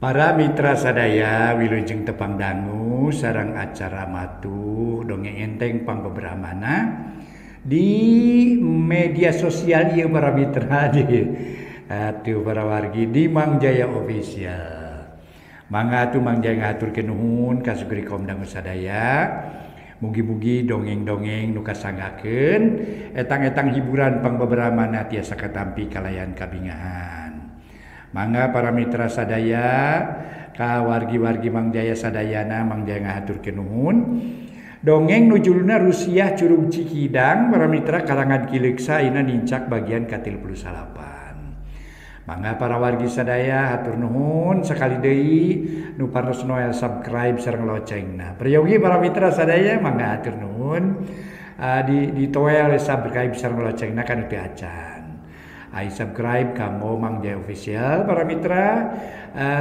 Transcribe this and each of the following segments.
Para mitra sadaya wilujeng tepang dangu sareng acara matuh dongeng enteng pangbeberahmana di media sosial ieu para mitra di atuh para wargi di Mang Jaya Official. Mangga atuh Mang Jaya ngahaturkeun nuhun ka sugri kaum dangu sadaya. Mugi-mugi dongeng-dongeng nu kasanggakeun etang-etang hiburan pangbeberahmana tiasa katampi kalayan kabingahan. Mangga para mitra sadaya ka wargi-wargi Mang Jaya sadayana Mang Jaya ngahaturkeun nuhun. Dongeng nu judulna Rusiah Curug Cikidang para mitra karangan Ki Leuksa ayeuna nincak bagian ka-38. Mangga para wargi sadaya hatur nuhun sekali deui nu paros noel subscribe sareng locengna. Peryogi para mitra sadaya mangga hatur nuhun di toel subscribe sareng locengna kan teu acan. Ai subscribe kanggo Mang Jaya Official para mitra,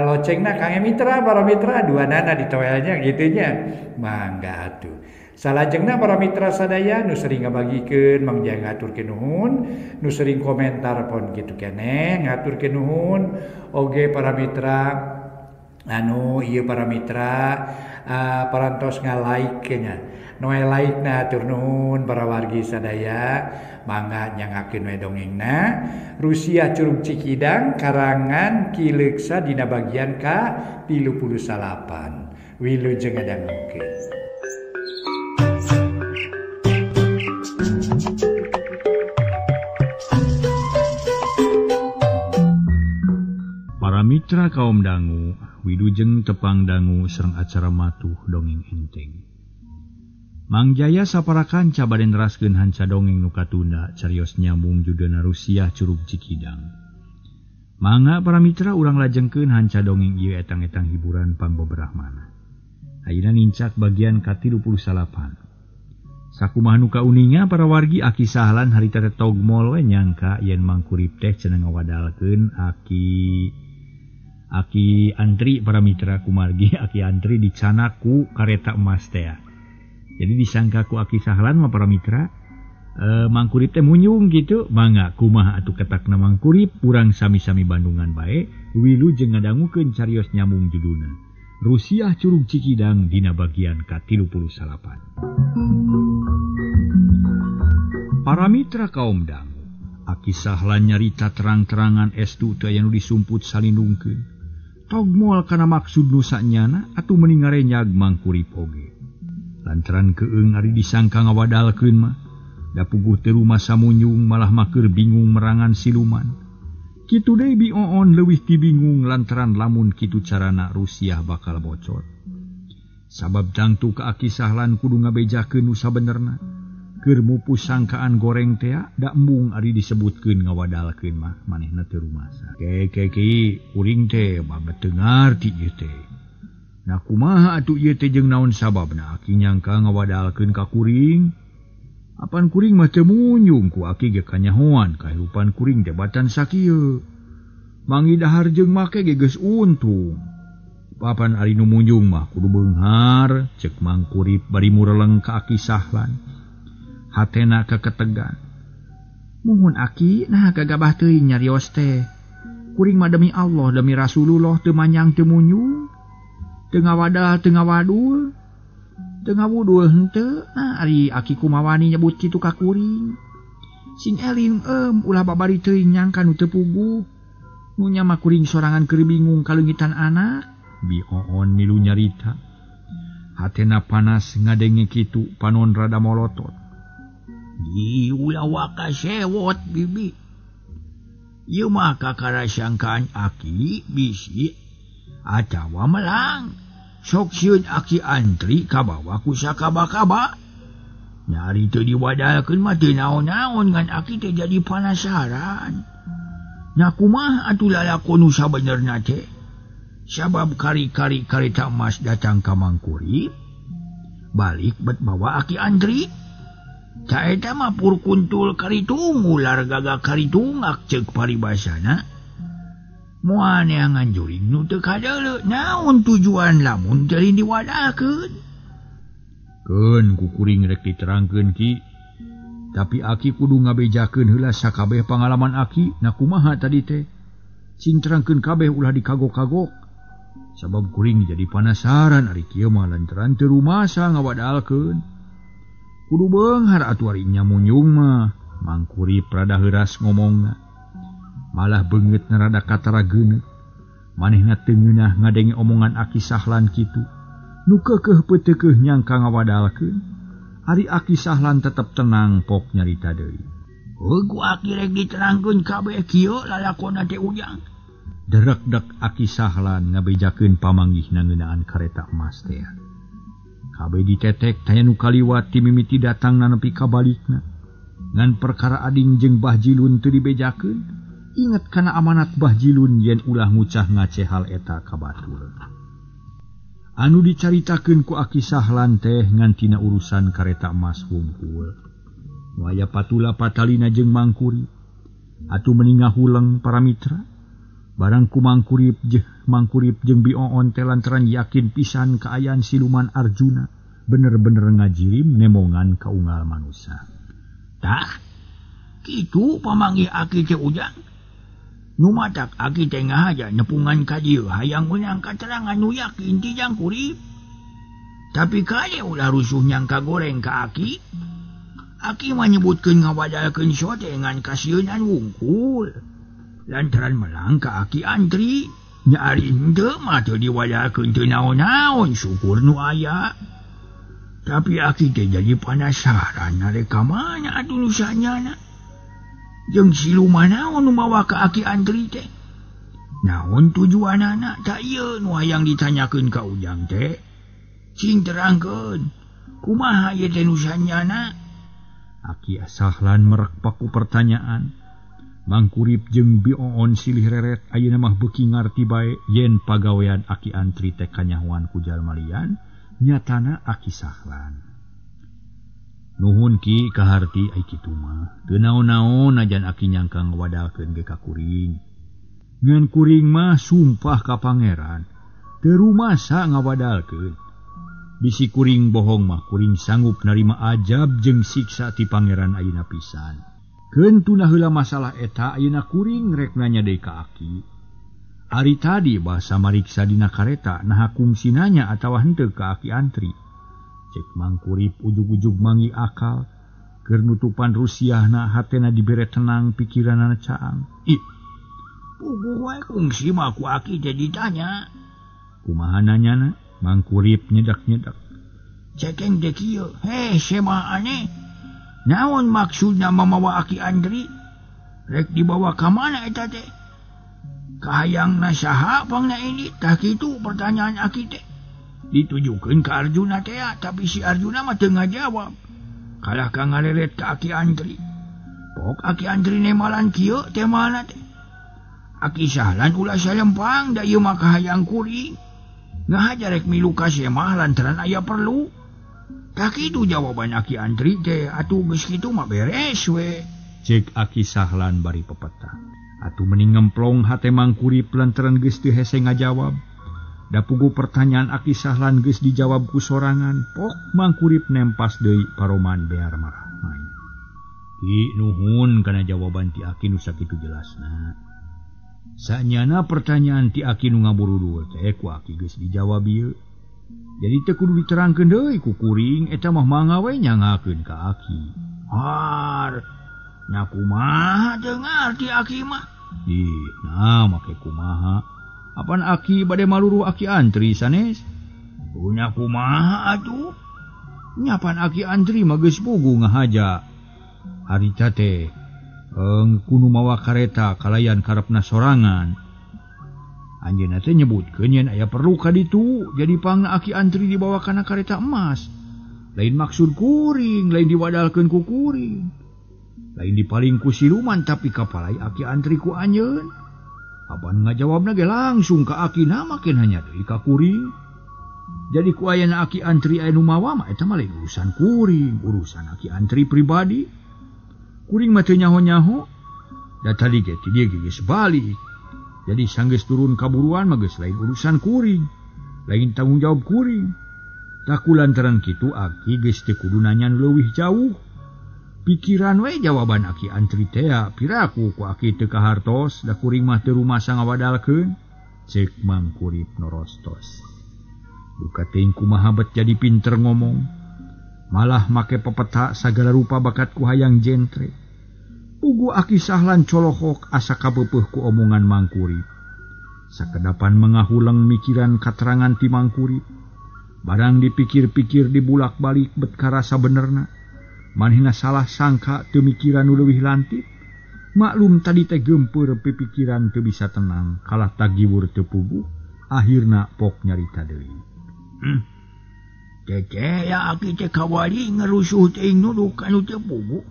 locengna kangge mitra para mitra dua nana di toelnya gitunya. Mangga atuh. Salajengna para mitra sadaya nu sering ngabagikeun Mang Jaya ngaturkeun nuhun, nu sering komentar pon kitu keneh ngaturkeun nuhun. Oge para mitra anu ieu para mitra parantos nga-like nya. Noe like na hatur nuhun para wargi sadaya mangga nyangakeun we dongengna Rusiah Curug Cikidang karangan Ki Leuksa dina bagian ka-38. Wilujeng ngadangukeun. Para mitra kaum dangu, wilujeng tepang dangu sareng acara matuh dongeng enteng. Mang Jaya sapara kanca bade neraskeun hanca dongeng nu katunda carios nyambung judulna Rusiah Curug Cikidang. Mangga para mitra urang lajengkeun hanca dongeng ieu etang-etang hiburan pangbeberahmana. Ayeuna nincak bagian ka-38. Sakumaha nu kauninga para wargi Aki Sahlan harita teh togmol we nyangka yen Mang Kurip teh cenah ngawadalkeun Aki Antri para mitra kumargi Aki Antri dicanak ku kareta emas teh. Jadi disangka ku Aki Sahlan mah para mitra Mang Kurip teh munyung gitu. Mangga kumaha atuh ketakna Mang Kurip urang sami-sami Bandungan bae wilujeng ngadangukeun carios nyambung judulna Rusiah Curug Cikidang dina bagian ka-38. Para mitra kaum dangu, Aki Sahlan nyarita terang-terangan estu teu aya nu disumput salindungkeun. Togmol kana maksud nu sanyana atuh meni ngarenyag Mang Kurip oge. Lantaran keung ari disangka ngawadalkeun mah, da puguh teu rumasa munyung malah makeur bingung merangan siluman. Kitu deui Bi Oon leuwih ti bingung lantaran lamun kitu carana Rusiah bakal bocor. Sabab tangtu ka Aki Sahlan kudu ngabejakeun nu sabenerna. Keur mupus sangkaan goreng tea da embung ari disebutkeun ngawadalkeun mah manehna teu rumasa. Ke ke ki kuring teh banget teu ngarti ieu teh. Nah kumaha atuh ieu teh jeung naon sababna Aki nyangka ngawadalkeun ka kuring? Apan kuring mah teu munyung ku Aki ge kanyahoan kahirupan kuring teh batan sakieu. Mangi dahar jeung make ge geus untung. Papan ari nu munyung mah kudu beunghar ceuk Mang Kurip bari mureleng ka Aki Sahlan. Hatena kaketegan. Muhun Aki nah gagabah teuing nyarios teh. Kuring mah demi Allah demi Rasulullah teu manyang teu munyung. Teu ngawadal teu ngawadul. Teu ngawudul henteu. Nah ari Aki kumawani nyebut kitu ka kuring. Sing eling ulah babari teuing nyangka nu teu puguh. Nu nya mah kuring sorangan keur bingung kaleungitan anak. Bi Oon milu nyarita. Hatena panas ngadenge kitu panon rada molotot. Di ulah waka sewot bibi. Ieu mah kakara sangkaan Aki bisi atawa melang. Sok sieun Aki Antri kabawa ku sakaba-kaba. Nyari teu diwadalkeun mah teu naon-naon ngan Aki teh jadi panasaran. Nah kumaha atuh lalakon nu sabenerna teh? Sabab kari-kari kareta emas datang ka Mang Kurip, balik bet bawa Aki Antri. Ta eta mah pur kuntul karitung ular gagak karitungak ceuk paribasana. Moal neangan juring nu teu kadeuleu naon tujuan lamun teu diwadalkeun. Keun ku kuring rek diterangkeun ki. Tapi Aki kudu ngabejakeun heula sakabeh pangalaman Aki. Nah kumaha tadi teh? Cing terangkeun kabeh ulah dikagok-kagok. Sabab kuring jadi panasaran ari kieu mah lantaran teu rumasa ngawadalkeun. Kudu beunghar atuh ari nya munyung mah. Mangkurip rada heuras ngomongna. Malah beungeutna rada katara geuneut. Manehna teu ngeunah ngadenge omongan Aki Sahlan kitu. Nu keukeuh peuteukeuh nyangka ngawadalkeun. Ari Aki Sahlan tetep tenang pok nyarita deui. Heuh ku aki rek diterangkeun kabeh kieu lalakonna teh Ujang. Derekdek Aki Sahlan ngabejakeun pamanggihna ngeunaan kareta emas teh. Kabeh ditetek taya nu kaliwat ti mimiti datangna nepi ka balikna. Ngan perkara ading jeung Bah Jilun teu dibejakeun, inget kana amanat Bah Jilun yen ulah ngucah ngaceh hal eta ka batur. Anu dicaritakeun ku Aki Sahlan teh ngan tina urusan kareta emas hungkul. Nu aya patula patalina jeung Mangkurip. Atuh meni ngahuleng para mitra. Barang ku Mangkurip jeung Bioon teh lantaran yakin pisan kaayaan siluman Arjuna bener-bener ngajirim nemongan kaunggal manusa. Tah, kitu pamanggih aki teh Ujang. Nu matak aki teh ngahaja nepungan ka dieu hayang meunang katerangan nu yakin ti Jang Kurip. Tapi kade ulah rusuh nyangka goreng ka aki. Aki mah nyebutkeun ngawadalkeun sote ngan kasieunan wungkul. Lantaran melang ka Aki Andri, nya ari henteu mah teu diwadalkeun teu naon-naon syukur nu aya. Tapi aki teh jadi panasaran arek ka mana atuh nu sanyana. Jeung siluman naon nu mawa ka Aki Andri teh? Naon tujuanana? Tak ieu nu hayang ditanyakeun ka Ujang teh. Cing terangkeun, kumaha ieu teh nu sanyana? Aki Sahlan merek paku pertanyaan. Mangkurip jeung Bioon silih reret ayeuna mah beuki ngarti bae yen pagawean Aki Antri teh kanyahoan ku jalma lian nyatana Aki Sahlan. Nuhun Ki kaharti ai kitu mah. Teu naon-naon najan aki nyangka ngawadalkeun ge ka kuring. Ngan kuring mah sumpah ka pangeran teu rumasa ngawadalkeun. Bisi kuring bohong mah kuring sanggup narima ajab jeung siksa ti pangeran ayeuna pisan. Keun tuna heula masalah eta ayeuna kuring rek nanya deui ka aki. Ari tadi basa mariksa dina kareta naha kungsi nanya atawa henteu ka Aki Antri. Cek Mangkurip ujug-ujug mangi akal keur nutupan rusiahna hatena dibere tenang pikiranana caang. Ih, puguh wae kungsi mah ku aki teh ditanya. Kumaha nanyana? Mangkurip nyedak-nyedak. Cekeng teh kieu, heh semah aneh. Naon maksudna mamawa Aki Andri? Rek dibawa ka mana eta teh? Kahayangna saha pangna ini? Tah kitu pertanyaan aki teh. Ditujukeun ka Arjuna teh, tapi si Arjuna mah teu ngajawab. Kalah ka ngaleret ka Aki Andri. Pok Aki Andri nemalan kieu temana teh. Aki Sahlan ulah salempang da ieu mah kahayang kuring. Ngahaja rek milu ka semah lantaran aya perlu. Tah kitu jawaban Aki Andri teh, atuh geus kitu mah beres we. Cek Aki Sahlan bari pepeta. Atuh meni ngemplong hate Mangkurip lantaran geus teu hese ngajawab. Da puguh pertanyaan Aki Sahlan geus dijawab ku sorangan, pok Mangkurip nempas deui paroman bear marah main. Ki nuhun kana jawaban ti aki nu sakitu jelasna. Sanyana pertanyaan ti aki nu ngaburudul teh ku aki geus dijawab ieu. Jadi teu kudu diterangkeun deui ku kuring eta mah mangga we nyangakeun ka aki. Har, nya kumaha teu ngarti aki mah. Ih, nah make kumaha. Apan aki bade maluruh Aki Antri sanes? Nya kumaha atuh? Nyapan Aki Antri mah geus puguh ngahaja. Harita teh kudu mawa kareta kalayan karepna sorangan. Anjeunna teh nyebutkeun yen aya perlu ka ditu, jadi pangna Aki Antri dibawa kana kareta emas. Lain maksud kuring, lain diwadalkeun ku kuring. Lain dipaling ku siluman tapi kapalai Aki Antri ku anjeun. Apan ngajawabna ge langsung ka aki na makin hanya deui ka kuring. Jadi ku ayana Aki Antri aya nu mawa mah eta mah lain urusan kuring, urusan Aki Antri pribadi. Kuring mah teu nyaho-nyaho. Da tadi ge ti dieu geus balik. Jadi sanggeus turun kaburuan mah geus lain urusan kuring, lain tanggung jawab kuring. Tah ku lantaran kitu aki geus teu kudu nanya nu leuwih jauh. Pikiran we jawaban Aki Antri teh piraku ku aki teu kahartos da kuring mah teu rumasa ngawadalkeun. Cek Mangkurip norostos. Duka teuing kumaha bet jadi pinter ngomong. Malah make pepeta sagala rupa bakat ku hayang jentre. Pugu Aki Sahlan colohok asa kabeupeuh ku omongan Mangkurip. Sakedapan mengahuleng mikiran katerangan ti Mangkurip. Barang dipikir-pikir dibulak-balik bet karasa benerna. Manehna salah sangka teu mikiran nu leuwih lantip. Maklum tadi teh geumpeur pipikiran teu bisa tenang, kalah tagiwur teu puguh, akhirna pok nyarita deui. Tete ya aki teh kawali ngerusuh teuing nuduh kanu teu puguh.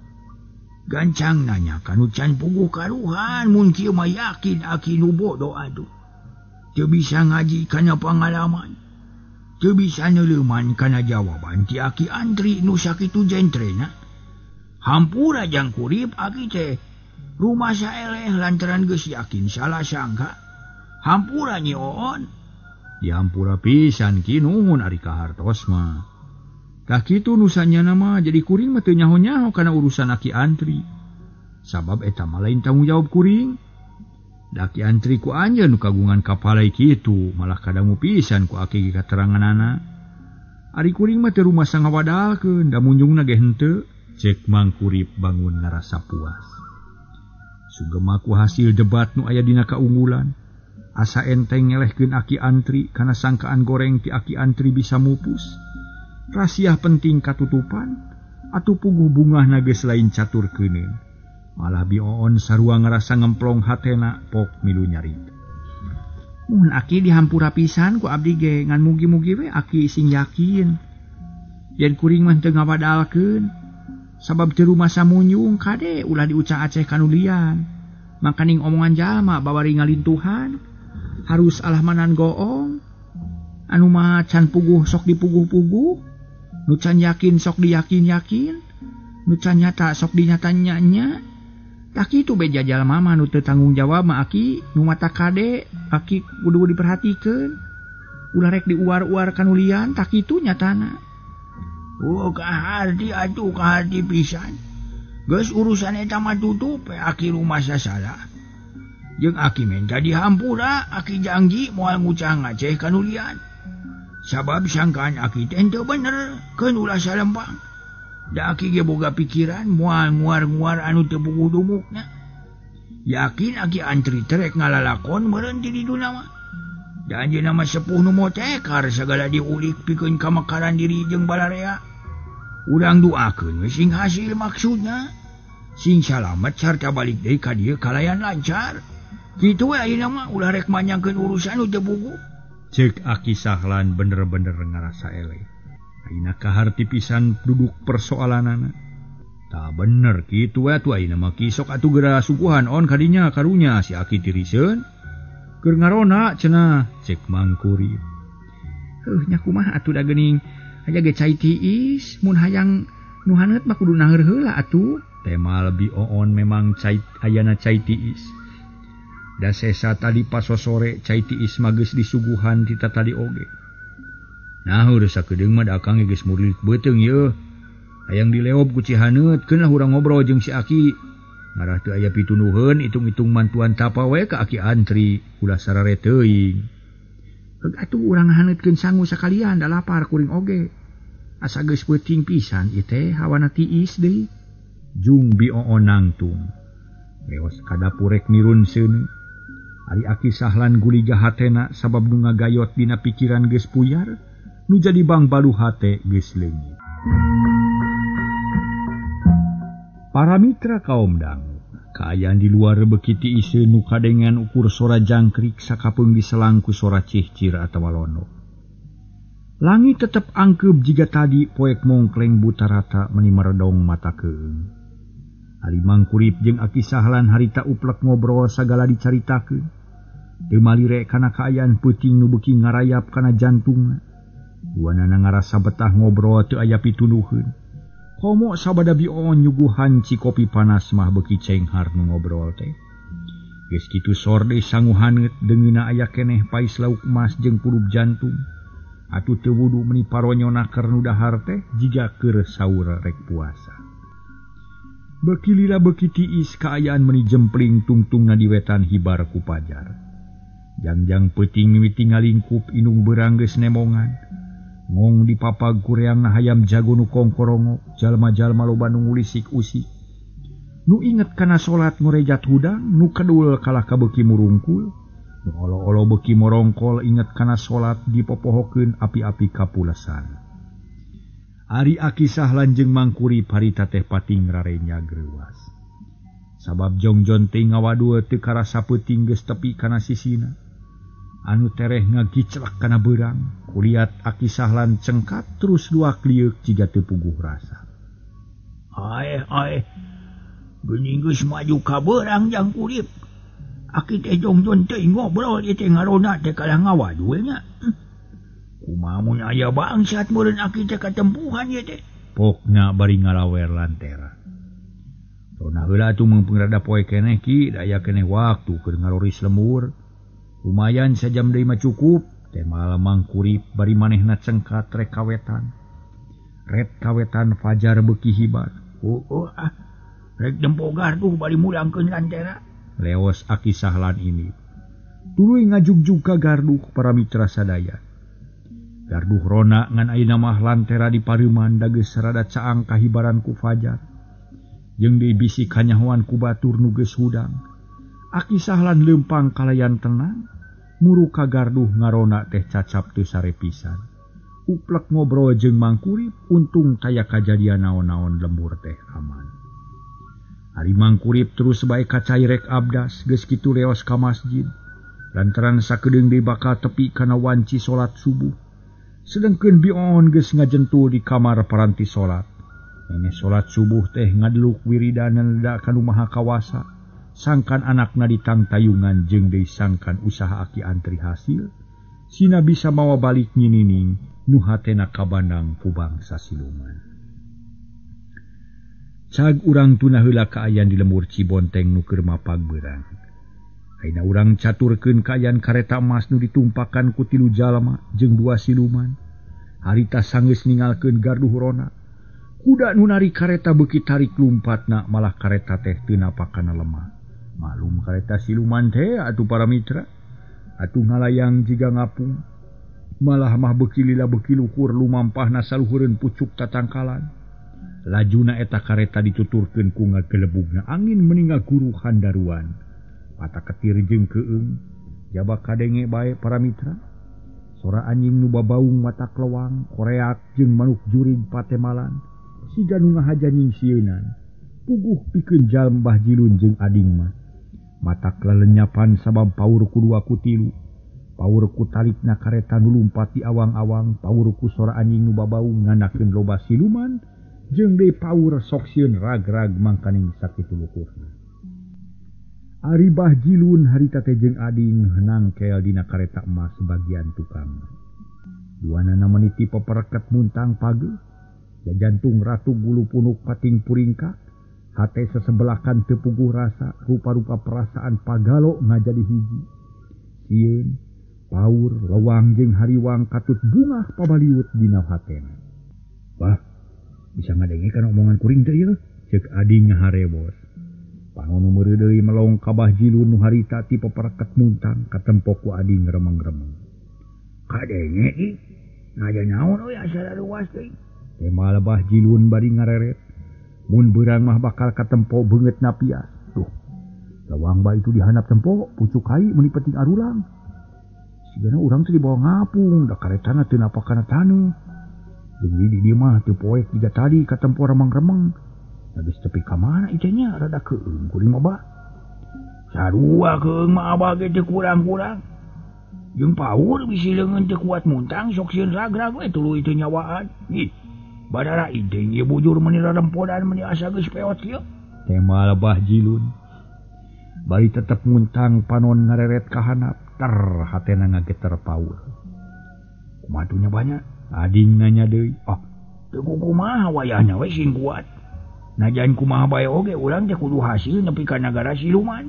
Gancang nanya kanu can puguh karuhan mun kieu mah yakin aki nu bodoh atuh. Teu bisa ngaji kana pangalaman. Teu bisa neuleuman kana jawaban ti aki Andri nu sakitu jentrena. Hampura jang kurip aki teh rumah saeleh lantaran geus yakin salah sangka. Hampura nyi Oon. Dihampura pisan ki nuhun ari kahartos mah. Tah kitu nu sanyana mah jadi kuring mah teu nyaho-nyaho kana urusan aki Andri. Sabab eta mah lain tanggung jawab kuring. Da aki Andri ku anjeun nu kagungan kapalai kitu, malah kadangu pisan ku aki kateranganana. Ari kuring mah teu rumasa ngawadalkeun, da munjungna ge henteu. Cek Mangkurip bangun ngarasa puas. Sugema ku hasil debat nu aya dina kaunggulan. Asa enteng ngelehkeun aki Andri kana sangkaan goreng ti aki Andri bisa mupus. Rasiah penting katutupan atuh puguh bungahna geus lain catur keuneun. Malah Bi Oon sarua ngarasa ngemplong hatena pok milu nyarita. Mun aki dihampura pisan ku abdi ge ngan mugi-mugi we aki sing yakin. Yen kuring mah teu ngawadalkeun. Sabab teu rumasa munyung kade ulah diucang aceh kanu lian. Makaning omongan jalma bawari ngalintuhan. Harus alahmanan goong. Anu mah can puguh sok dipuguh-puguh. Nu can yakin sok diyakin-yakin. Nu can nyata sok dinyata-nya-nya. Tah kitu be jajal mama nu teu tanggung jawab mah aki nu mata kade aki kudu diperhatikeun. Ulah rek diuar-uar kanu lian tah kitu nyatana. Oh kaharti atuh kaharti pisan. Geus urusan eta mah tutup we aki rumasa salah. Jeung aki menta dihampura, aki janji moal ngucah ngaceh kanu lian. Sabab sangkaan aki teh teu bener, keun ulah salempang. Da aki ge boga pikiran moal nguar-nguar anu teu puguh dumukna. Yakin aki Antri teh rek ngalalakon meureun ti diduna mah. Da anjeunna mah sepuh nu motekar sagala diulik pikeun kamekaran diri jeung balarea. Urang duakeun we sing hasil maksudna. Sing salamet sarta balik deui ka dieu kalayan lancar. Kitu we ayeuna mah ulah rek manjangkeun urusan nu teu puguh. Cek Aki Sahlan bener-bener ngarasa eleh. Ayeuna kaharti pisan duduk persoalanana. Tah bener kitu we atuh ayeuna mah kisok atuh geura suguhan on kadinya karunya si aki tiriseun. Keur ngarona cenah cek Mangkurip. Heuh nya kumaha atuh da geuning aya ge cai tiis mun hayang nu haneut mah kudu naheur heula atuh. Tema lebih oon memang cai ayana cai tiis. Da sesa tadi pasosore cai tiis mah geus disuguhan ti tatadi oge. Nah udah sakedeung mah da akang geus murilit beuteung yeuh. Hayang dileob ku Cihaneut keun lah urang ngobrol jeung si aki. Ngarah teu aya pitunuheun hitung-hitung mantuan tapa we ka aki Antri ulah sarare teuing. Heug atuh urang haneutkeun sangu sakalian da lapar kuring oge. Asa geus peuting pisan ieu teh hawana tiis deui. Jung Bi Oon nangtung. Leos ka dapur rek nirun seuneu. Ari Aki Sahlan guliga hatena sabab nu ngagayot dina pikiran geus puyar, nu jadi bangbalu hate geus leungit. Para mitra kaum dangu, kaayaan di luar beuki tiiseun nu kadengan ukur sora jangkrik sakapeung diselang ku sora cihcir atawa lono. Langit tetep angkeup jiga tadi poek mongkleng buta rata meni meredong mata keung. Ari Mangkurip jeung Aki Sahlan harita uplek ngobrol sagala dicaritakeun. Teu malire kana kaayaan peuting nu beuki ngarayap kana jantungna. Duanana ngarasa betah ngobrol teu aya pituduheun. Komo sabada Bi Oon nyuguhan cikopi panas mah beuki cenghar nu ngobrol teh. Geus kitu sor deui sangu haneut deungeuna aya keneh pais lauk emas jeung purub jantung. Atuh teu wudu meni paronyona keur nu dahar teh jiga keur saur rek puasa. Beuki lila beuki tiis kaayaan meni jempling tungtungna di wetan hibar ku pajar. Jangjang peuting mimiti ngalingkup indung beurang geus nemongan. Ngong dipapag kureangna hayam jago nu kongkorongok, jalma-jalma loba nu ngulisik usik. Nu inget kana salat ngorejat hudang, nu kedul kalah ka beuki murungkul. Nu olo-olo beuki morongkol inget kana salat dipopohokeun api-api kapulesan. Ari Aki Sahlan jeung Mangkurip harita teh pating rarenya greuwas. Sabab Jongjon teh ngawadul teu karasa peuting geus tepi kana sisina. Anu tereh ngagiclak kana beurang, kuliat Aki Sahlan cengkat terus luak lieuk jiga teu puguh rasa. Aeh aeh, geuning geus maju ka beurang jang Kurip. Aki teh Jongjon teh ngobrol ieu teh ngarona teh kalah ngawadul nya. Kumaha mun aya bangsat meureun aki teh katempuhan ieu teh. Pokna bari ngalawer lantera. Rona heula atuh meungpeung rada poe keneh ki, da aya keneh waktu keur ngaroris lembur. Lumayan sajam deui mah cukup. Teh malam Mangkurip bari manehna cengkat rek kawetan. Ret kawetan fajar beuki hibar. Oh, ah. Rek dempo garduh bari mulangkeun lantera. Leos Aki Sahlan ini. Tuluy ngajugjug ka garduh para mitra sadaya. Garduh rona ngan ayeuna mah lantera di pareuman da geus rada caang kahibaran ku fajar. Jeung deui bisi kanyahoan ku batur nu geus hudang. Aki Sahlan leumpang kalayan tenang, muru ka garduh ngarona teh cacap teu sare pisan. Uplek ngobrol jeung Mangkurip, untung taya kajadian naon-naon lembur teh aman. Ari Mangkurip terus bae kacai rek abdas, geus kitu leos ka masjid. Lantaran sakedeung deui bakal tepi kana wanci salat subuh. Sedengkeun Bioon geus ngajentul di kamar paranti salat. Nene salat subuh teh ngadeluk wiridan leda ka nu Maha Kawasa. Sangkan anakna ditangtayungan jeung deui sangkan usaha Aki Antri hasil. Sina bisa mawa balik nyinining nu hatena kabandang ku bangsa siluman. Cag urang tuna heula kaayaan di lembur Cibonteng nu keur mapag beurang. Ayeuna urang caturkeun kaayaan kareta emas nu ditumpakan ku 3 jalma jeung 2 siluman. Harita sanggeus ningalkeun garduh rona. Kuda nu narik kareta beuki tarik lumpatna malah kareta teh teu napakana lemah. Maklum kareta siluman teh atuh para mitra. Atuh ngalayang jiga ngapung. Malah mah beuki lila beuki luhur lumampahna saluhureun pucuk tatangkalan. Lajuna eta kareta dituturkeun ku ngagelebugna angin meninga guru handaruan. Mata ketir jeung keung jaba kadenge bae para mitra. Sora anjing nu babaung mata klewang, koreak jeung manuk jurig patemalan. Siga nu ngahaja nyingsieunan. Puguh pikeun jalma Bah Jilun jeung ading mah. Matak lelenyapan sabab paur ku 2 ku 3. Paur ku tarikna kareta nu lumpat di awang-awang, paur ku sora anjing nu babaung nganakeun loba siluman, jeung deui paur sok sieun rag-rag mangkaning sakitu luhurna. Ari Bah Jilun harita teh jeung ading nangkel dina kareta emas bagian tukang. Duanana meniti pepereket muntang pageuh, jajantung ratu gulu punuk pating puringkak, hate sesebelakan teu puguh rasa, rupa-rupa perasaan pagalo ngajadi hiji. Sieun, paur, lewang jeung hariwang katut bungah pabaliut dina hatena. Bah, bisa ngadenge kana omongan kuring teh ieu? Ceuk ading ngaharebos. Panono meureudeuy melong ka Bah Jilun nu harita ti pepereket muntang katempo ku ading remeng-remeng. Kadenge ih, ngaja naon euy asa luas teh. Temal Bah Jilun bari ngareret. Mun beurang mah bakal katempo beungeut napias. Duh, lawang bae itu dihandap tempo, pucuk kai meuni penting arulang. Sigana urang teh dibawa ngapung, da karetana teu napakana taneuh. Jeung di dieu mah teu poek jiga tadi katempo remeng-remeng. Geus tepi ka mana ieu nya rada keung kuring mah bah. Sarua keung mah abah ge teu kurang-kurang. Jeung paur bisi leungeun teu kuat muntang sok sieun ragrag we tuluy teu nyawaan. Ih, badara ideng ieu bujur meuni rarempodan meuni asa geus peot kieu. Temal Bah Jilun. Bari tetep muntang panon ngareret ka handap, ter hatena ngageter paur. Kumaha tuh nya banyak? Ading nanya deui. Ah, teu kumaha wayahna we sing kuat. Najan kumaha bae oge urang teh kudu hasil nepi ka nagara siluman.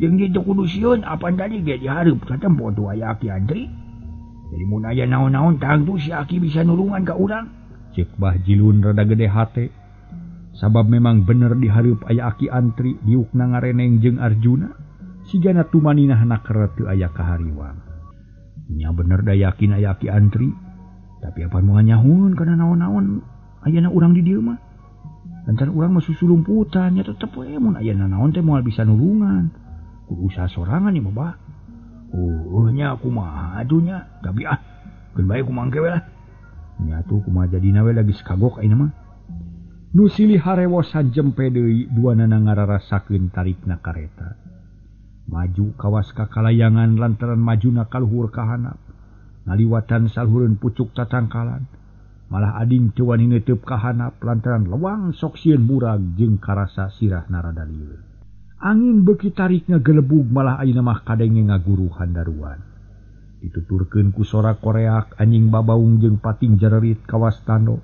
Jeung teu kudu sieun apan tadi ge dihareup katempo tu aya Aki Antri. Jadi mun aya naon-naon tangtu si Aki bisa nulungan ka urang. Ceuk Bah Jilun rada gede hate. Sabab memang bener dihareup aya Aki Antri diukna ngareneng jeung Arjuna. Sigana tumaninah naker teu aya kahariwang. Nya bener da yakin aya Ki Antri. Tapi apa moal nyahueun kana naon-naon ayana urang di dieu mah. Lantaran urang mah susulumputan nya tetep we mun aya naon teh moal bisa nulungan. Kudu usaha sorangan ieu mah bah. Oh nya kumaha atuh nya, tapi ah keun bae kumangke we lah. Nya atuh kumaha jadina we lagi kagok ayeuna mah. Nu silih harewosan jempe deui duanana ngararasakeun tarikna kareta. Maju kawas ka kalayangan lantaran majuna kaluhur ka handap. Ngaliwatan saluhureun pucuk tatangkalan. Malah ading teu wani neuteub ka handap lantaran lewang sok sieun murag jeung karasa sirahna rada lieur. Angin beuki tarik ngagelebug malah ayeuna mah kadenge ngaguru handaruan. Dituturkeun ku sora koreak anjing babaung jeung pating jarerit kawas tando.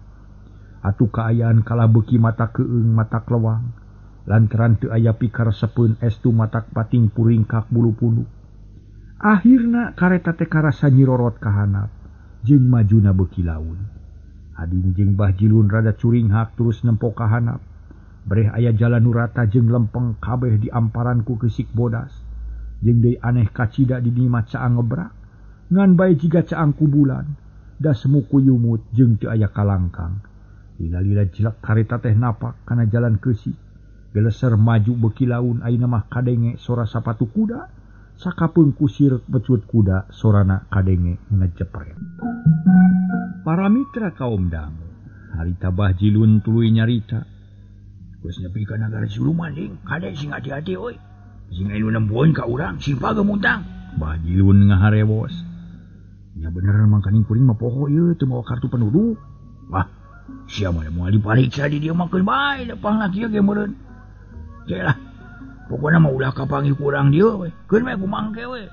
Atuh kaayaan kalah beuki mata keung mata lewang. Lantaran teu aya pikaresepeun estu matak pating puringkak bulu punduk. Akhirna kareta teh karasa nyirorot ka handap jeung majuna beuki laun. Ading jeung Bah Jilun rada curinghak terus nempo ka handap. Breh aya jalan nu rata jeung lempeng kabeh diamparan ku keusik bodas. Jeung deui aneh kacida di dieu mah caang ngebrak. Ngan bae jiga caang ku bulan. Da semu kuyumut jeung teu aya kalangkang. Lila-lila jelek kareta teh napak kana jalan keusik. Geleser maju beuki laun ayeuna mah kadenge sora sapatu kuda. Sakapeung kusir pecut kuda sorana kadenge ngejepret. Para mitra kaum dangu, harita Bah Jilun tuluy nyarita. Geus nepi ka nagara siluman ding, kade sing hati-hati euy. Sing anu nempoeun ka urang sing pagemuntang. Bah Jilun ngaharewos. Nya bener mangkaning kuring mah poho ieu teu mawa kartu penduduk. Wah, sia mah moal dipariksa di dieu mah keun bae da pangna kieu ge meureun. Ke lah. Pokona mah ulah kapanggih ku urang dieu we. Keun we kumangke we.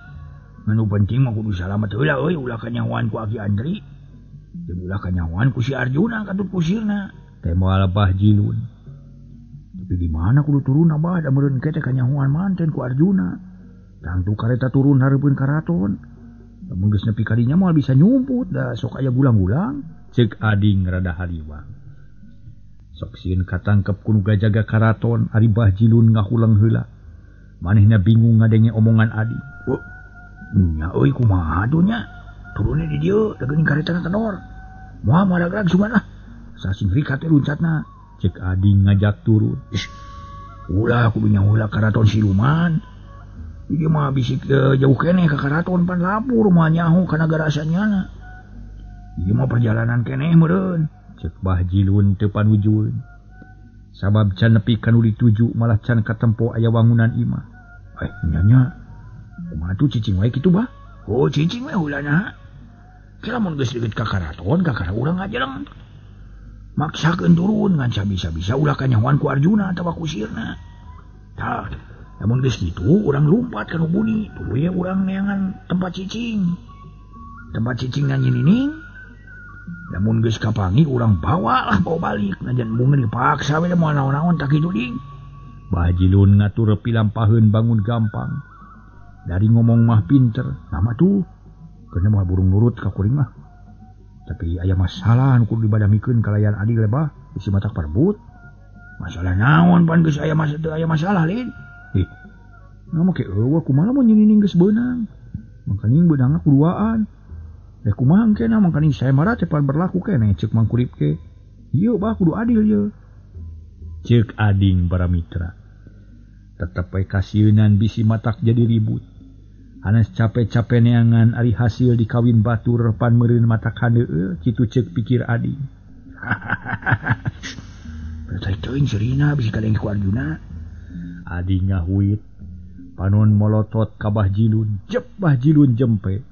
Nu penting mah kudu salamet heula euy, ulah kanyahoan ku Aki Andri. Jeung ulah kanyahoan ku si Arjuna katut kusirna. Teh moal Bah Jilun. Tapi di mana kudu turun abah da meureun ke teh kanyahoan manten ku Arjuna. Tangtu kareta turun hareupeun karaton. Lamun geus nepi ka dinya moal bisa nyumput da sok aya gulang-gulang. Ceuk ading rada hariwang. Sok sieun katangkep ku nu gajaga karaton ari Bah Jilun ngahuleng heula. Manehna bingung ngadenge omongan ading. Oh, nya euy kumaha atuh nya? Turunnya di dieu da geuning karetana kendor. Moal moal ragrag sugan lah. Sasing rikat teh luncatna. Ceuk ading ngajak turun. Ih, ulah kudu nyaho heula karaton siluman. Ieu mah bisik jauh keneh ka karaton pan lapur moal nyaho ka nagara asanyana. Ieu mah perjalanan keneh meureun. Ceuk Bah Jilun teu panujueun. Sabab can nepi ka nu dituju malah can katempo aya wangunan imah. Nya nya. Kumaha tuh cicing wae kitu bah? Oh, cicing we heulana. Kira mun geus deukeut ka karaton, kakara urang ngajeleng. Maksakeun turun ngan sabisa-bisa ulah kanyahoan ku Arjuna atawa ku sirna. Tah, lamun geus kitu urang lumpat ka nu buni, tuluy urang neangan tempat cicing. Tempat cicing na nyinining. Lamun geus kapangi urang bawa lah bawa balik najan bungeun dipaksa we moal naon-naon tak kitu ding. Bah Jilun ngatur pilampaheun bangun gampang. Dari ngomong mah pinter, nama tuh keuna moal burung nurut ka kuring mah. Tapi aya masalah nu kudu dibadamikeun kalayan adil bah, bisi matak parebut. Masalah naon pan geus aya masalah aya masalah lin. Ih. Nah make eueuh kumaha mun nyinining geus beunang. Mangkaning beunangna kuduaan. Rek kumaha engkena mangkaning saya marah teh pan berlaku keneh ceuk Mang Kurip ke. Ieu bah kudu adil ye. Ceuk ading para mitra. Tetep we kasieunan bisi matak jadi ribut. Hanes capek-capek neangan ari hasil dikawin batur pan meureun matak handeueul kitu ceuk pikir ading. Berarti teuing Serina bisi kadenge ku Arjuna. Ading ngahuit. Panon molotot ka Bah Jilun, jep Bah Jilun jempe.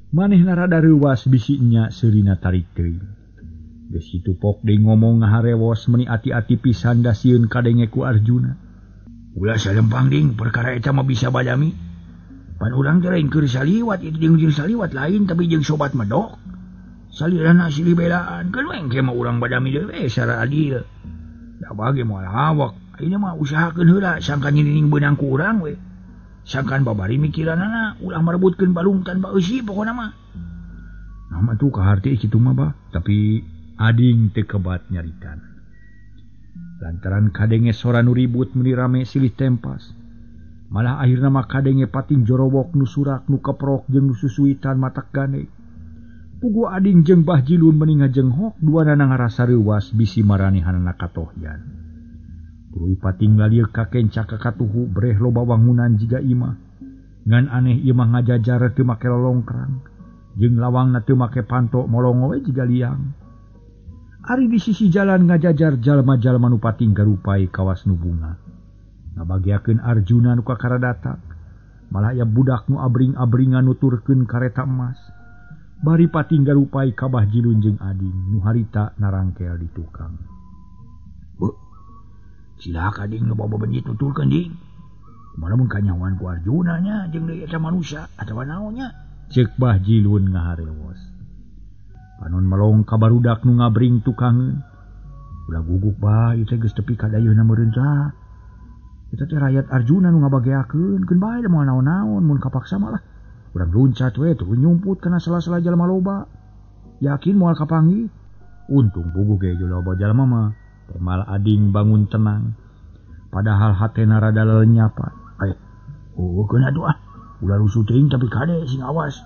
Manehna rada reuwas bisi nya Serina tarik teuing. Geus kitu pok deui ngomong ngaharewos meuni ati-ati pisan da sieun kadenge ku Arjuna. Ulah salempang ding perkara eta mah bisa badami. Pan urang teh lain keur saliwat itu jeung jeung saliwat lain tapi jeung sobat medok. Salirana silih belaan keun we engke mah urang badami deui we secara adil. Da bage moal hawak. Ayeuna mah usahakeun heula sangkan nyinining beunang ku urang we. Sangkan babari mikiranana ulah merebutkeun balung tanpa eusi pokona mah. Nah mah tuh kaharti kitu mah bah, tapi ading teu kebat nyaritan. Lantaran kadenge sora nu ribut meuni rame silih tempas. Malah akhirna mah kadenge pating jorowok nu surak nu keprok jeung nu susuitan matak gane. Puguh ading jeung Bah Jilun meni ngajenghok duanana ngarasa reuwas bisi maranehanana katohyan. Tuluy pating lalieu ka kenca ka katuhu breh loba wangunan jiga imah. Ngan aneh imah ngajajar teu make lolongkrang jeung lawangna teu make panto molongo we jiga liang. Ari di sisi jalan ngajajar jalma-jalma nu pating garupai kawas nu bunga. Ngabagiakeun Arjuna nu kakara datak. Malah aya budak nu abring-abringan nuturkeun kareta emas. Bari pating garupai ka Bah Jilun jeung ading nu harita narangkel di tukang. Bu, cilaka ading nu bawa bebenjit nuturkeun ding. Kumaha mun kanyahoan ku Arjuna nya jeung deui eta manusia atawa naon nya? Ceuk Bah Jilun ngaharewos. Panon melong ka barudak nu ngabring tukangeun. Ulah gugup bah, ieu teh geus tepi ka dayeuhna meureun tah. Eta teh rakyat Arjuna nu ngabageakeun, keun bae da moal naon-naon mun kapaksa mah lah. Urang luncat we tuluy nyumput kana sela-sela jalma loba. Yakin moal kapanggih. Untung puguh ge loba jalma mah. Temal ading bangun tenang. Padahal hatena rada lelenyapan. Oh, keun atuh ah. Ulah rusuh teuing tapi kade sing awas.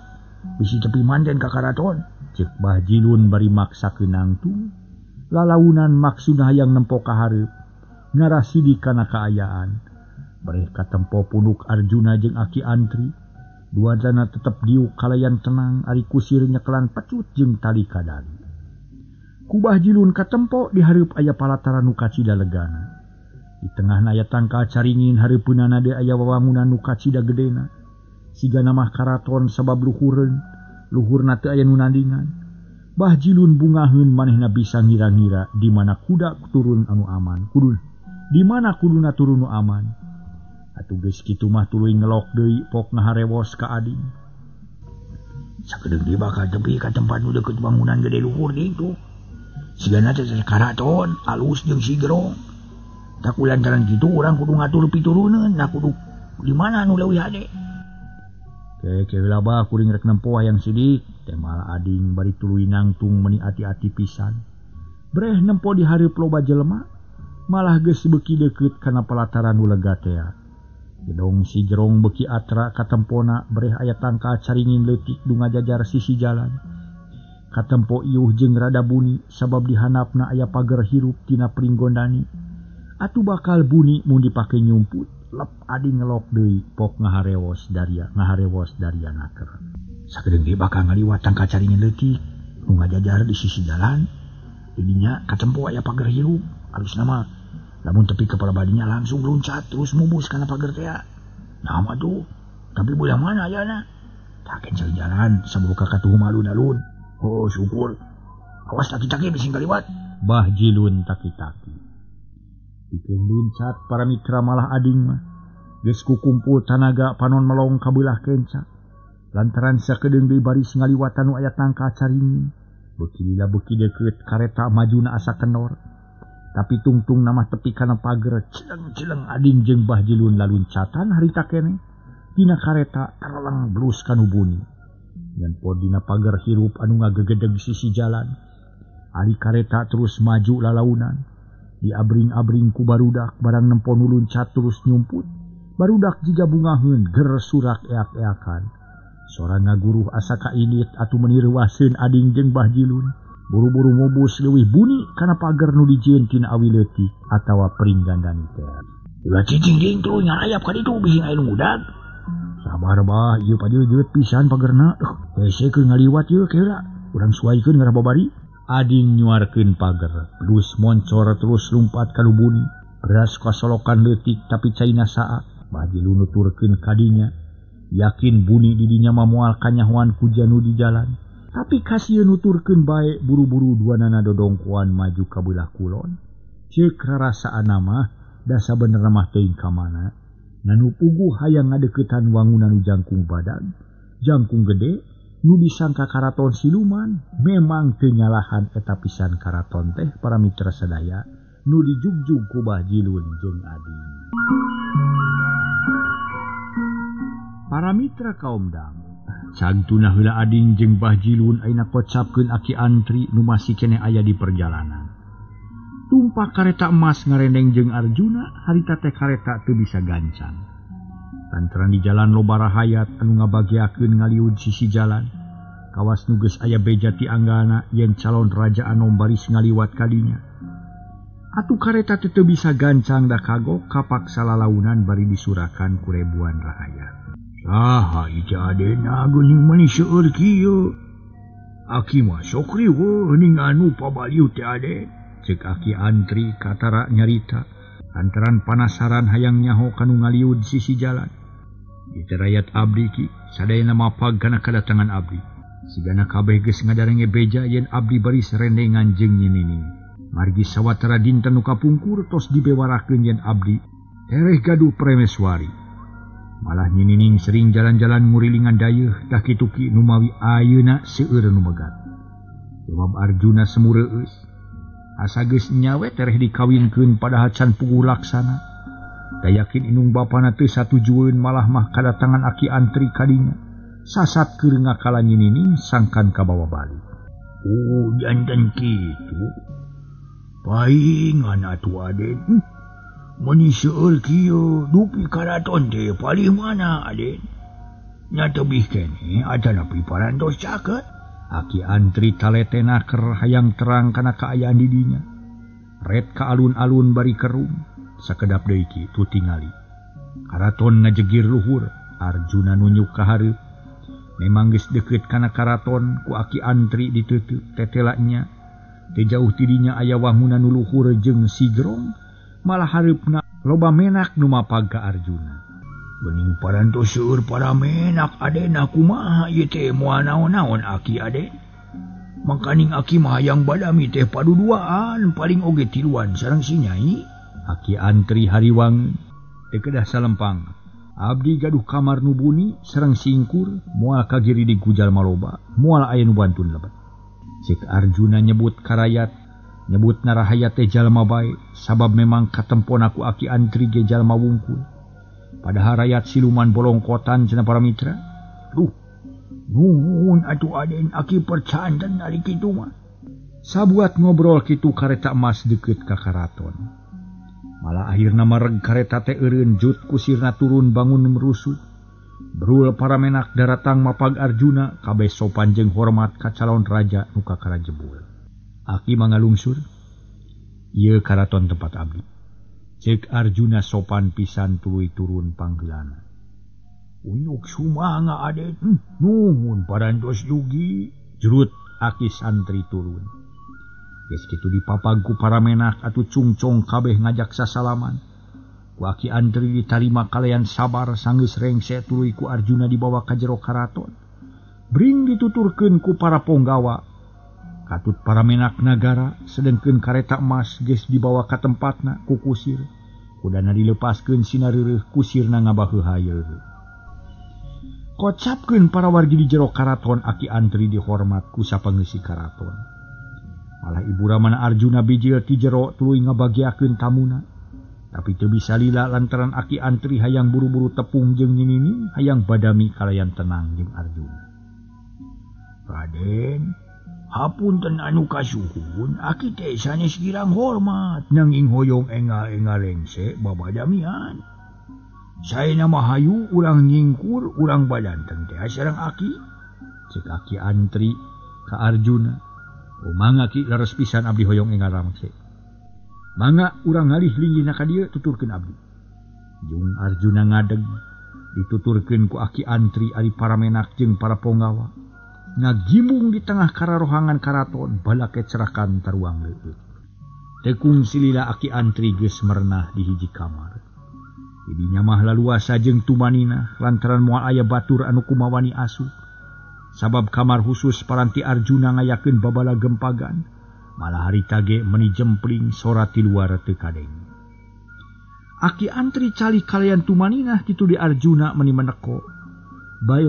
Bisi tepi manten ka karaton. Ceuk Bah Jilun bari maksakeun nangtung. Lalaunan maksudna hayang nempo ka hareup. Ngarah sidik kana kaayaan. Bareh katempo punuk Arjuna jeung Aki Antri. Duadana tetep diuk kalayan tenang ari kusir nyekelan pecut jeung tali kadali. Ku Bah Jilun katempo di hareup aya palataran nu kacida legana. Di tengahna aya tangkal caringin hareupeunana deui aya wawangunan nu kacida gedena. Sigana mah karaton sabab luhureun. Luhurna teu aya nu nandingan. Bah Jilun bungaheun manehna bisa ngira-ngira di mana kuda turun anu aman. Kudu di mana kuduna turun nu aman. Atuh geus kitu mah tuluy ngelok deui pok ngaharewos ka ading. Sakedeung deui bakal tepi ka tempat nu deukeut bangunan gede luhur ditu. Sigana teh karaton alus jeung sigerong. Tak lantaran kitu urang kudu ngatur pituruneun, nah kudu di mana anu leuwih hade. Ke heula bah kuring rek nempo hayang sidik. Temal ading bari tuluy nangtung meni ati-ati pisan. Breh nempo di hareup loba jelema, malah geus beuki deukeut kana pelataran nu lega tea. Gedong si jerong beuki atra katempona breh aya tangkal caringin leutik nu ngajajar sisi jalan. Katempo iuh jeung rada buni sabab di handapna aya pager hirup tina pringgondani. Atuh bakal buni mun dipake nyumput. Lep ading ngelok deui pok ngaharewos daria naker. Sakedeung deui bakal ngaliwat tangkal caringin leutik nu ngajajar di sisi jalan. Didinya katempo aya pager hirup, alusna mah lamun tepi kepala badinya langsung loncat terus mubus kana pager tea. Nah mah tuh, tapi belah mana ayana? Tak cancel jalan saboga katuhu alun-alun. Oh syukur. Awas taki-taki bisi ngaliwat. Bah Jilun taki-taki. Pikeun luncat para mitra malah ading mah. Geus kukumpul tanaga panon melong ka beulah kenca. Lantaran sakedeung deui baris ngaliwatan nu aya tangkal caringin. Beuki lila beuki deukeut kareta majuna asa kenor. Tapi tungtung nama tepi kana pager cileng-cileng ading jeung Bah Jilun laluncatan harita keneh. Dina kareta terleng blus kanu buni. Nyenpo dina pager hirup anu ngagegedeg sisi jalan. Ari kareta terus maju lalaunan. Diabring-abring ku barudak barang nempo nu luncat terus nyumput. Barudak jiga bungaheun ger surak eak-eakan. Sora ngaguruh asa kainit atuh meuni reuaseun ading jeung Bah Jilun. Buru-buru mubus leuwih buni kana pager nu dijieun tina awi leutik atawa pringgandani teh. Ulah cicing ding tuluy ngarayap ka ditu bisi aya nu ngudag. Sabar bah, ieu pajeut pisan pagerna. Hese keur ngaliwat ieu keula. Urang suaikeun ngarah babari. Ading nyuarkeun pager, terus moncor terus lumpat ka buni. Beras kasolokan leutik tapi caina saat. Bah Jilun nuturkeun kadinya. Yakin buni di dinya mah moal kanyahoan ku janu di jalan. Tapi kasieun nuturkeun bae buru-buru duanana dodongkoan maju ka beulah kulon. Ceuk rarasaan mah da sabenerna mah teuing ka mana. Nanu puguh hayang ngadeuketan wangunan nu jangkung badag, jangkung gede, nu disangka karaton siluman. Memang teu nyalahan eta pisan karaton teh para mitra sadaya nu dijugjug ku Bah Jilun jeung ading. Para mitra kaum dangu, cangtuna heula ading jeung Bah Jilun ayeuna kocapkeun Aki Antri nu masih keneh aya di perjalanan. Tumpak kareta emas ngarendeng jeung Arjuna, harita teh kareta teu bisa gancang. Lantaran di jalan loba rahayat anu ngabagiakeun ngaliud sisi jalan. Kawas nu geus aya beja ti anggana yen calon raja anom baris ngaliwat kadinya. Atuh kareta teh teu bisa gancang da kagok kapaksa lalaunan bari disurakan ku ribuan rahayat. Saha ieu adena geuning meuni seueur kieu. Aki mah sok riweuh ning anu pabaliut teh aden. Cek Aki Antri katara nyarita lantaran panasaran hayang nyaho kanu ngaliud sisi jalan. Ieu teh rayat abdi ki sadayana mapag kana kadatangan abdi. Sigana kabeh geus ngadarenge beja yen abdi baris rendengan jeung Nyi Nining. Margi sawatara dinten nu kapungkur tos dibewarakeun yen abdi tereh gaduh Prameswari. Malah Nyi Nining sering jalan-jalan ngurilingan dayeuh tah kitu ki numawi ayeuna seueur nu megat. Jawab Arjuna semureueus. Asa geus nyawe tereh dikawinkeun padahal can puguh laksana. Da yakin inung bapana teu satujueun malah mah kadatangan Aki Antri kadinya. Sasat keur ngakala Nyi Nining sangkan kabawa balik. Oh, jantan kitu. Paingan atuh aden. Meuni seueur kieu dupi karaton teh palih mana aden? Nya tebih keneh atanapi parantos caket. Aki Antri taletena keur hayang terang kana kaayaan di dinya. Ret ka alun-alun bari kerung. Sakedap deui ki tu tingali. Karaton ngajegir luhur, Arjuna nunjuk ka hareup. Memang geus deukeut kana karaton ku Aki Antri diteuteup tetela nya. Teu jauh ti dinya aya wangunan nu luhur jeung sigrong, malah hareupna loba menak nu mapag ka Arjuna. Bening parantos seueur para menak adena kumaha ieu teh moal naon-naon aki aden. Mangkaning aki mah hayang badami teh paduduaan paling oge tiluan sareng si Nyai. Aki Antri hariwang teu kedah salempang. Abdi gaduh kamar nu buni sareng singkur moal kagiridig ku jalma loba, moal aya nu bantun lebet. Cek Arjuna nyebut karayat, nyebut narahayat teh jalma bae sabab memang katempona ku Aki Antri ge jalma wungkul. Padahal rayat siluman bolongkotan cenah para mitra. Duh, nuhun atuh aden aki percanten ari kitu mah. Sabuat ngobrol kitu kareta emas deukeut ka karaton. Malah akhirna mareg kareta teh eureun jut kusirna turun bangun merusut. Brul para menak daratang mapag Arjuna kabeh sopan jeung hormat ka calon raja nu kakara jebul. Aki mangalungsur, ieu karaton tempat abdi. Cek Arjuna sopan pisan tuluy turun panggeulana. Unyuk sumanga aden, nuhun parantos dugi. Jurut aki santri turun. Geus kitu dipapag ku para menak atuh cungcong kabeh ngajak sasalaman. Ku Aki Antri ditarima kalayan sabar sanggeus rengse tuluy ku Arjuna dibawa ka jero karaton. Bring dituturkeun ku para ponggawa. Katut para menak nagara sedengkeun kareta emas geus dibawa ka tempatna ku kusir. Kudana dilepaskeun sinareureuh kusirna ngabaheuh. Kocapkeun para wargi di jero karaton Aki Antri dihormat ku sapangeusi karaton. Malah ibu ramana Arjuna bijil ti jero tuluy ngabagiakeun tamuna. Tapi teu bisa lila lantaran Aki Antri hayang buru-buru tepung jeung Nyi Nining hayang badami kalayan tenang jeung Arjuna. Raden, hapunten anu kasuhun, aki teh sanes girang hormat nanging hoyong engal-engal lengse babadamian. Saena mah hayu urang nyingkur urang badanten teh sareng aki. Cek Aki Antri ka Arjuna. Mangga ki leres pisan abdi hoyong engal rangse. Mangga urang ngalih linggihna ka dieu tuturkeun abdi. Jung Arjuna ngadeg dituturkeun ku Aki Antri ari para menak jeung para ponggawa. Ngagimbung di tengah kararohangan karaton balake cerakan taruang leueut. Tekung silila Aki Antri geus merenah di hiji kamar. Didinya mah laluasa jeung tumanina lantaran moal aya batur anu kumawani asup. Sabab kamar khusus paranti Arjuna ngayakeun babala gempagan. Malah harita ge meni jempling sora ti luar teu kadeng. Aki Antri cali kalayan tumaninah kitu di Arjuna meni meneko. Bae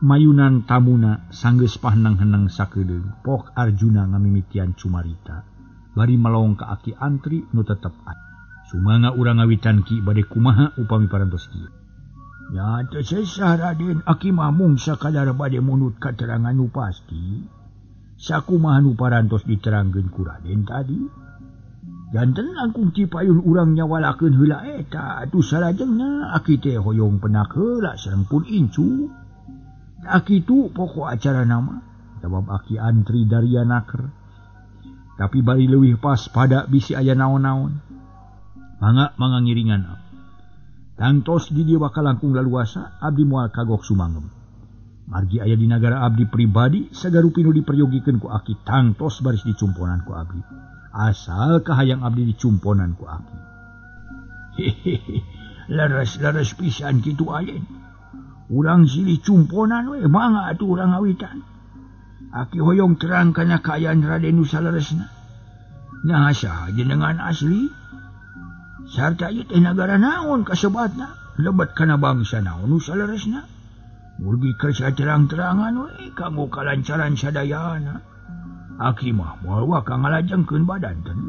mayunan tamuna sanggeus pahenang-henang sakedeung. Pok Arjuna ngamimitian cumarita. Bari melong ka Aki Antri nu tetep Sumangga urang ngawitan ki bade kumaha upami parantos kieu. Ya teu sesah Raden, aki mah mung sakadar bade munut katerangan nu pasti. Sakumaha nu parantos diterangkeun ku Raden tadi. Janten langkung cipayun urang nyawalakeun heula eta atuh salajengna aki teh hoyong penak heula sareng pun incu. Aki tu pokok acara nama jawab Aki Antri daria naker. Tapi bari leuwih pas pada bisi aya naon-naon. Mangga mangga ngiringan. Tangtos di dieu bakal langkung laluasa abdi moal kagok sumangem. Margi aya di nagara abdi pribadi sagarupi nu diperyogikeun ku aki tangtos baris dicumponan ku abdi. Asal kahayang abdi dicumponan ku aki. Hehehe, leres-leres pisan kitu ayeun. Urang silih cumponan we mangga atuh urang ngawitan. Aki hoyong terang kana kaayaan Raden nu saleresna. Nah saha jenengan asli? Sarta ieu teh nagara naon kasebatna? Lebet kana bangsa naon nu saleresna? Murgi kersa terang-terangan we kanggo kalancaran sadayana. Aki mah moal waka ngalajengkeun badan ten.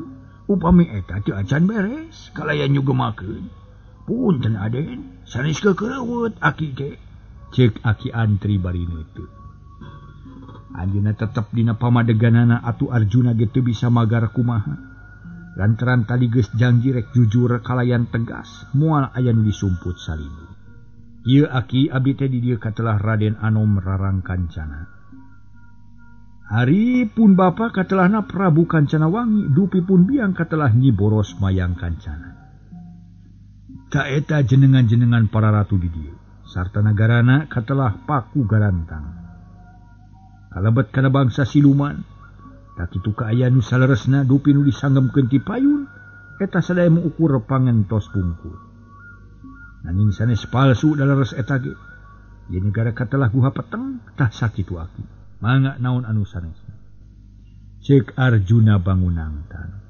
Upami eta teu acan beres kalayan nyugemakeun. Punten Aden, sanes keukeureut aki teh. Ceuk Aki Antri bari neuteut. Anjeunna tetep dina pamadeganana atuh Arjuna ge teu bisa magar kumaha. Lantaran tadi geus janji rek jujur kalayan tegas, moal aya nu disumput salindung. Ieu aki abdi teh di dieu katelah Raden Anom Rarang Kancana. Ari pun bapa katelahna Prabu Kancana Wangi, dupi pun biang katelah Nyi Boros Mayang Kancana. Ta eta jenengan-jenengan para ratu di dieu, sarta nagarana katelah Paku Garantang. Kalebet kana bangsa siluman, tak kitu kaayaan nu saleresna dupi nu disanggemkeun ti payun, eta sadaya mengukur pangentos pungkur. Nanging sanes palsu daleres eta ge. Ieu negara katelah guha peteng tah sakitu aki. Mangga naon anu sanesna. Ceuk Arjuna bangunangtan.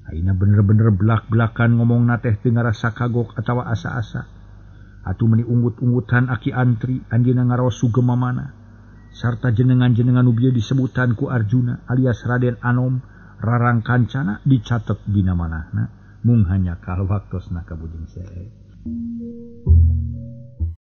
Ayeuna bener-bener belak-belakan ngomongna teh teu ngarasa kagok atawa asa-asa. Atuh meuni unggut-unggutan Aki Antri anjeunna ngaraos sugemamana. Sarta jenengan-jenengan nu bieu disebutan ku Arjuna alias Raden Anom Rarang Kancana dicatet dina manahna mung hanya kal waktosna kabujeng seek.